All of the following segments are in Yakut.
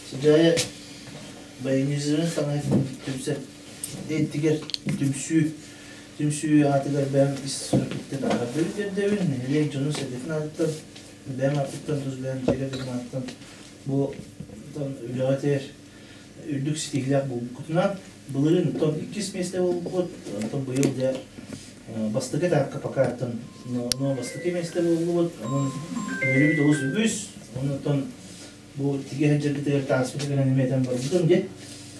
Сыдьаайа военизированный таҥаһын түмсэр эттигэр түмсүү түмсүү аатыгар бэйэм ис сүрэхпиттэн аҕардарбын тиэрдэбин. Нэһилиэк дьонун-сэргэтин аатыттан, бэйэм ааппыттан, тус бэйэм дьиэ кэргэним аатыттан бу үлэҕитигэр үрдүк ситиһиилээх буолбуккутунан, былырыын оттон иккис миэстэ буолбуккут, онтон быйыл дьэ бастакы этапка пока оттон но бастакы миэстэ буоллубут, онон үөрүүбүт олус үгүс, онон бу тиги сылдьаргытыгар тааспыты гынан эмиэ этэн барбытым диэн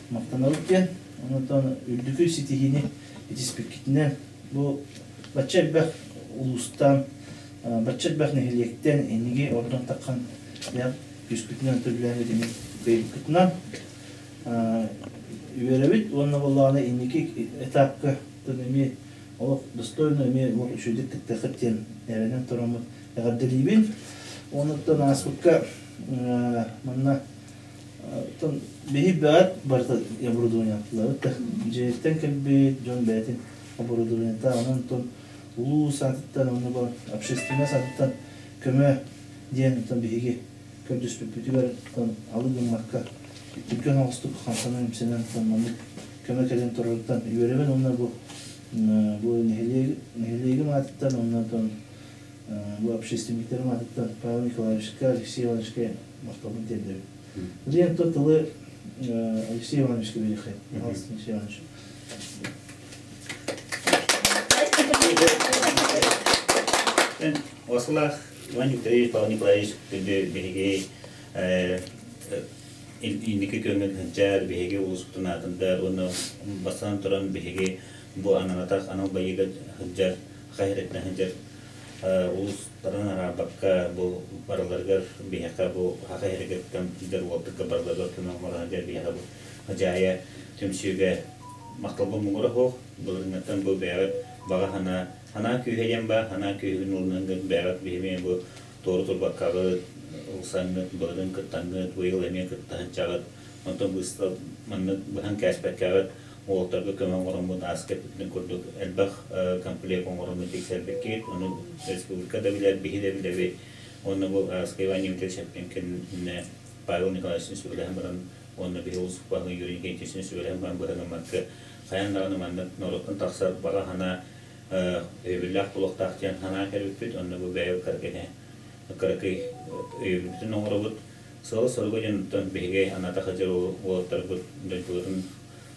махтанабыт диэн, онон үрдүкү ситиһиини итиспиккитинэн бу бачча элбэх улуустан, бачча элбэх нэһилиэктэн эниги ордон таххан күүскүтүнэн төлөөн итини кыайбыккытынан үөрэбит уонна буоллаҕына инники этапка эмиэ олох достойно эмиэ олох үчүгэйдик кыттыаххыт диэн эрэнэн тураммыт эҕэрдэлиибин. Онуттан ааспыкка манна биһи бэҕэт барыта оборудование аттылабыт да дьиэттэн кэлбит дьон бэйэтин оборудованиета онон улуус аатыттан уонна бу общественность аатыттан көмө диэн оттон биһиги көрдөспүппүтүгэр оттон алы гыммакка түргэн оҕустук хамсанан-имсэнэн оттон маннык көмө кэлэн тураруттан үөрэбин уонна бу бу нэһилиэгим аатыттан уонна оттон бу общественниктэрим аатыттан Павел Николаевичка, Алексей Ивановичка махталбын тиэрдэбин. Диэн то тылы Алексей Ивановичка биэриэххэ. Алексей Иванович. Осылах Иван Викторович, Павел Николаевич күндү биһиги инники күөҥҥэ сылдьар, биһиги улууспутун аатында уонна бастаан туран биһиги бу ананатах анал байыыга сылдьар, хаһыаттан сылдьар улуустарын араарбакка бу барыларыгар биһиэхэ бу Саха сиригиттэн сылдьар уолтарга барыларыгар көмө оҥоро сылдьар биһиэхэ бу Дьаайа түмсүүгэ махталбын муҥура суох. Былырыҥҥыттан бу бэйэҕит баҕа санаа Санаа күүһэ диэн баар, санаа күүһүн ылыныҥҥыт, бэйэҕит биһиги бу туору турбаккаҕыт, ылсаҥҥыт, былырыын кыттаҥҥыт, быйыл эмиэ кытта сылдьаҕыт, онтон быыстал маннык быһан кээспэккэҕит, уолаттарга көмө оҥороммут ааска эппитин курдук элбэх комплект оҥороммут тиксэрбиккит, ону республика да билэр, биһи да билэбит. Уонна бу ааска Иван Дмитриевич Шепкин Павел Николаевичтыын сүбэлэһэн баран уонна биһи улуус баһылыгын Юрий Никитичтыын сүбэлэһэн баран быһа гыммакка хайаан даҕаны маннык норуоттан тахсар баҕа санаа өйөбүллээх буолуохтаах диэн санаа кэлбиппит. Онно бу бэйэ кыракый өйөбүлбүтүн оҥоробут. Сыала-соруга диэн оттон биһиги аната сылдьар уолаттарбыт дойдуларын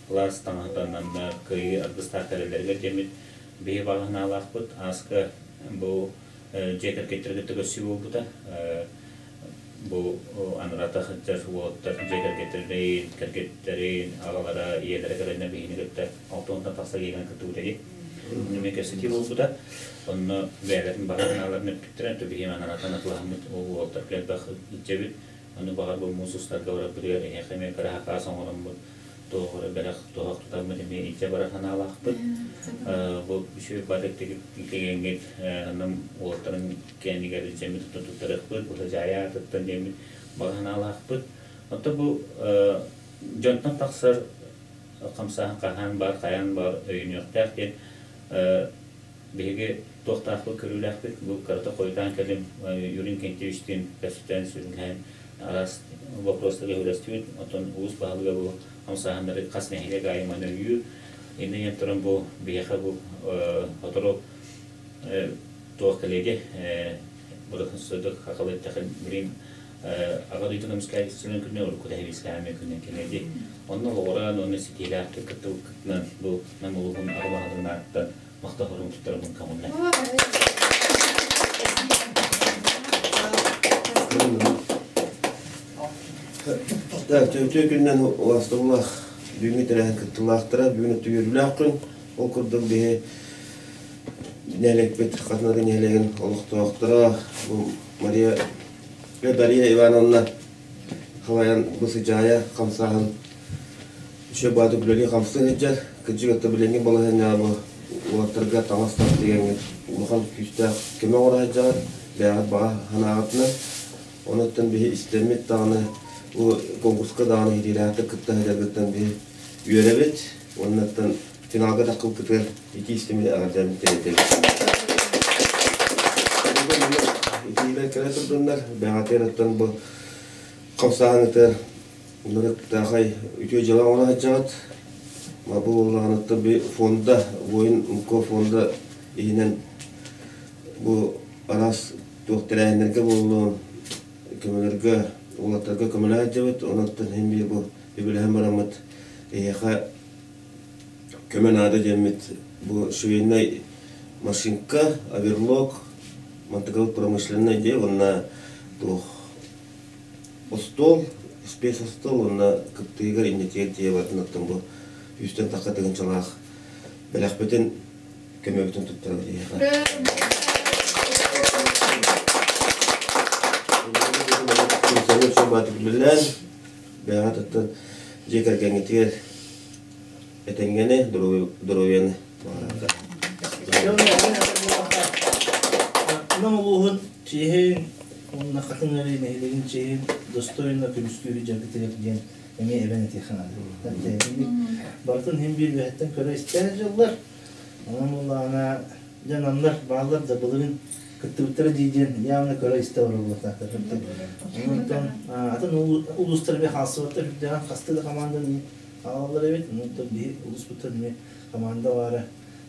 кылаас таҥаһытаннаннар кыайыы аргыстаах кэлэллэригэр диэммит биһи баҕа санаалаахпыт. Ааска бу дьиэ кэргэттэргэ кытта көрсүү буолбута. Бу анарата сылдьар уолаттар дьиэ кэргэттэрин, кэргэттэрин, аҕалара, ийэлэрэ кэлэннэр биһини кытта 60-тан тахса киһини кыттыбыт эбит. Эмиэ кэпсэтии буолбута. Онно бэйэлэрин баҕа санааларын эппиттэрэ, то биһиги анаратан атылаһаммыт ол уолаттарга элбэх илдьэбит. Ону баҕар бу муус устарга барарбытыгар эһиэхэ эмиэ кыра хакаас оҥороммут, туох эрэ бэлэх туһах тутаммыт эмиэ илдьэ барар санаалаахпыт. Бу үчүгэй бары кигэҥҥит нам уолаттарын кэннигэр илдьэммит туттарыахпыт, бу дьаайа аатыттан диэммит баҕа санаалаахпыт. Оттон бу дьонтон тахсар хамсааһын хаһан бар, хайаан бар өйөнүөхтээх диэн биһиги туохтаахпыт көрүүлээхпит. Бу кырата хойутаан кэлим Юрий Иннокентьевичтиин кэпсэтэн, сүрүннээн араас боппуруостарга үлэстибит. Оттон улуус баһылыга бу хамсааһыннары хас нэһилиэк аайы маны өйүүр. Иннинэн туран бу биһиэхэ бу сотору туох кэлиэги бырахсыдык хахалыттахын билин аҕа дойду көмүскээччилэрин күнү урукку тэһэбиискэһэми күнүн кэлиэги онно олоҕуран уонна ситиилээхтик кыттыбыккытынан бу Нам улууһун аҕа баһылыгын ааттан махтал хоруун туттарабын көҥүллэн. Үтүө күнүнэн улаастабыллаах бүгүҥҥү тэрээһин кыттыылаахтара бүгүн үөрүүлээх күн. Ол курдук биһи нэһилиэкпит Хатынары нэһилиэгин олохтоохторо бу Мария Дария Ивановна халайан бу сыдьаайа хамсааһын үчүгэй баҕайытык үлэлии хамсыы сылдьар. Кырдьык өттө билиҥҥи балаһыанньаҕа бу уолаттарга таҥас сап тигэҥҥит улахан күүстээх көмө оҥоро сылдьаҕыт, бэйэҕит баҕа санааҕытынан. Онуттан биһи истэммит даҕаны бу конкурска даҕаны иһитиилээхтик кытта сылдьаргыттан биһи үөрэбит уоннаттан финалга таххылкытыгар итии истимин эҕэрдэбин тириэтэбит. Итиилэр кэлэ турдуннар, бэҕэтиэр оттон бу хамсааһынытыгар. Ынырыктаахай үтүө дьыала оҥоро сылдьаҕыт. Бу буоллаҕына би фонда, воин МКО фонда иһинэн бу араас туох тэрээһиннэргэ буоллун, көмөлөргө, уолаттарга көмөлөһө сылдьабыт. Онон иһин биир бу үбүлэһэн бараммыт эһиэхэ көмө наада диэммит бу швейнай машинка, оверлок, мантыкабыт промышленнай дии уонна туох остуол, спец остуол уонна кыптыыгар иннитигэр тиийэ бардын оттон бу үстэн тахха тыһыынчалаах бэлэхпитин көмөбүтүн туттарабыт эһиэхэ. Бэҕэ туттан дьиэ кэргэҥҥитигэр этэҥҥэни, доруобуйаны баҕарарга. Нам улууһун чиэһин уонна Хатыҥ Арыы нэһилиэгин чиэһин достойно көмүскүүрү дьаргытыгар диэн эмиэ эбэн этиэххэ наада. Барытын иһин биир үөһэттэн көрө истэ дьыллар. Онон буоллаҕына дьэ намнар бааллар да былырыын кыттыбыттара дии диэн явно көрө истэ олороллор. Онтон атын улуустар эмиэ хаалсыбаттар үрдээҕин хасты да команданы хаалаллар эбит. Онтон биһи улууспуттан эмиэ команда баара.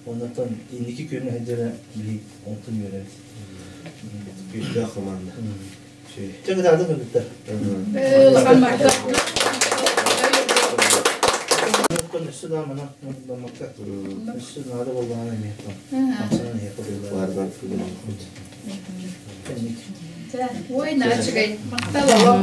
Онтон инники күөҥҥэ сылдьара биһи онтон үөрэбит. Күүстээх команда. Чэ кытаатык кыргыттар. Улахан махтал. Өссө да манан маммакка өссө наада буоллаҕына эмиэ хамсанан иһиэххэ Баарынан Кэнник. Ой, наачыгай. Махтал олох.